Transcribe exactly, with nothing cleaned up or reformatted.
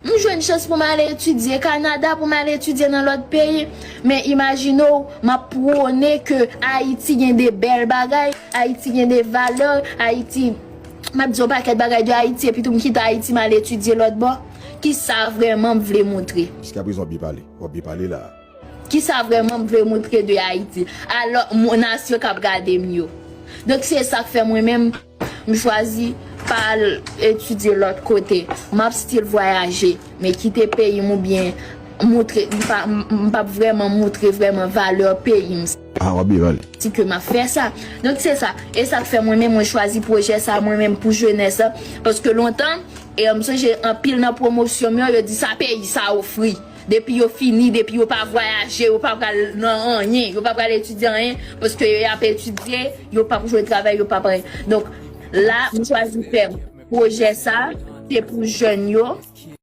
M jwenn chans pou m al etidye Kanada, pou m al etidye nan lòt peyi. Men imajine w, m ap pwone ke Ayiti gen de bèl bagay, Ayiti gen de valè, Ayiti, m ap di yon pakèt bagay de Ayiti, epi tou m kite Ayiti, m al etidye lòt bò. Kisa vrèman m vle montre? Jiskaprezan w ap byen pale. W ap byen pale la. Kisa vrèman m vle montre de Ayiti? Alò, nasyon k ap gade m yo. Donk, se sa k fè mwen menm, m chwazi pa al etidye lòt kote. M ap still vwayaje, men kite peyi m oubyen montre, m pa, m, m p ap vrèman montre vrèman valè peyi m. Ah, w ap byen pale. Si ke m ap fè sa. Donk, se sa. E sa k fè mwen menm, mwen chwazi pwojè sa, mwen menm pou jenès la. Paske lontan, e m sonje anpil nan pwomosyon m yo, yo di sa peyi sa ofri. Depi yo fini, depi yo pa vwayaje, yo pa pral nan anyen, yo pa pral etidye anyen, paske yo ap etidye, yo p ap jwenn travay, yo p ap anyen. Donk, la, m chwazi fè pwojè sa, se pou jèn yo.